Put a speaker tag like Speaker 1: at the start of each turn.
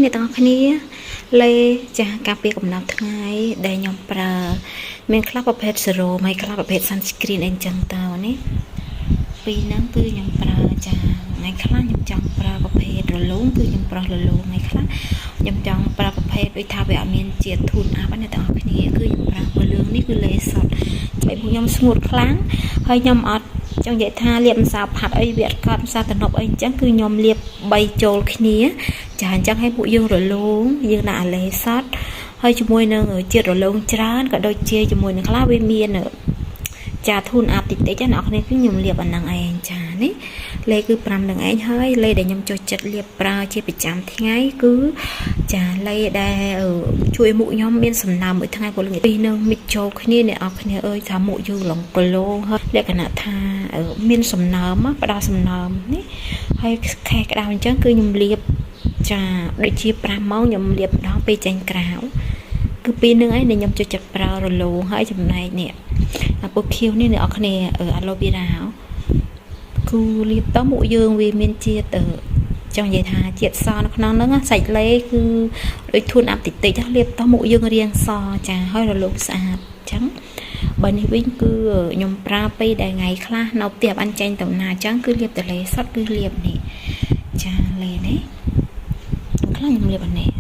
Speaker 1: អ្នកទាំងអស់គ្នាលេចាស់ការពារកម្ដៅថ្ងៃដែលខ្ញុំប្រើមានខ្លះប្រភេទសេរ៉ូមហើយខ្លះប្រភេទ sunscreen អីចឹងតើនេះពីរហ្នឹងគឺខ្ញុំប្រើចាថ្ងៃខ្លះខ្ញុំចង់ប្រើប្រភេទរលោងគឺខ្ញុំប្រោះរលោងថ្ងៃខ្លះខ្ញុំចង់ប្រើប្រភេទដូចថាវាអត់មានជាតិ tone up ណាអ្នកទាំងអស់គ្នាគឺខ្ញុំប្រើពលឿងនេះគឺលេសុតចៃពួកខ្ញុំស្ងួតខ្លាំងហើយខ្ញុំអត់ចង់និយាយថាលាបម្សៅផាត់អីវាអត់កត់ម្សៅតំណប់អីអញ្ចឹងគឺខ្ញុំលាប3ចូលគ្នាចាអញ្ចឹងឲ្យពួកយើងរលោងយើងដាក់អាឡេសតហើយជាមួយនឹងជាតិរលោងច្រើនក៏ដូចជាជាមួយនឹងខ្លះវាមានចា tone up តិចតិចណាអ្នកនរគឺខ្ញុំលាបអាហ្នឹងឯងចានេះលេគឺ5នឹងឯងហើយលេដែលខ្ញុំចូលចិត្តលាបប្រើជាប្រចាំថ្ងៃគឺចាលេដែលជួយមុខខ្ញុំមានសំណើមមួយថ្ងៃពលពីនឹង mix ចូលគ្នាអ្នកនរគ្នាអើយថាមុខយើងឡងក្លងហើយលក្ខណៈថាមានសំណើមផ្ដល់សំណើមនេះហើយខែក្តៅអញ្ចឹងគឺខ្ញុំលាបចាដូចជា5ម៉ោងខ្ញុំលាបម្ដងពេលចេញក្រៅគឺពីរនឹងឯងដែលខ្ញុំចូលចិត្តប្រើរលោងហើយចំណែកនេះអាពូខៀវនេះអ្នកនរគ្នាaloe vera គឺលាបទៅមុខយើងវាមានជាតិចង់និយាយថាជាតិសនៅក្នុងហ្នឹងសាច់លេគឺដូច tone up តិចតិចលាបទៅមុខយើងរាងសចាហើយរលោងស្អាតអញ្ចឹងបើនេះវិញគឺខ្ញុំប្រើពេលដែលថ្ងៃខ្លះនៅផ្ទះអញចេញទៅណាអញ្ចឹងគឺលាបតលេសុតគឺលាបនេះចាលេនេះខ្លះខ្ញុំលាបអានេះ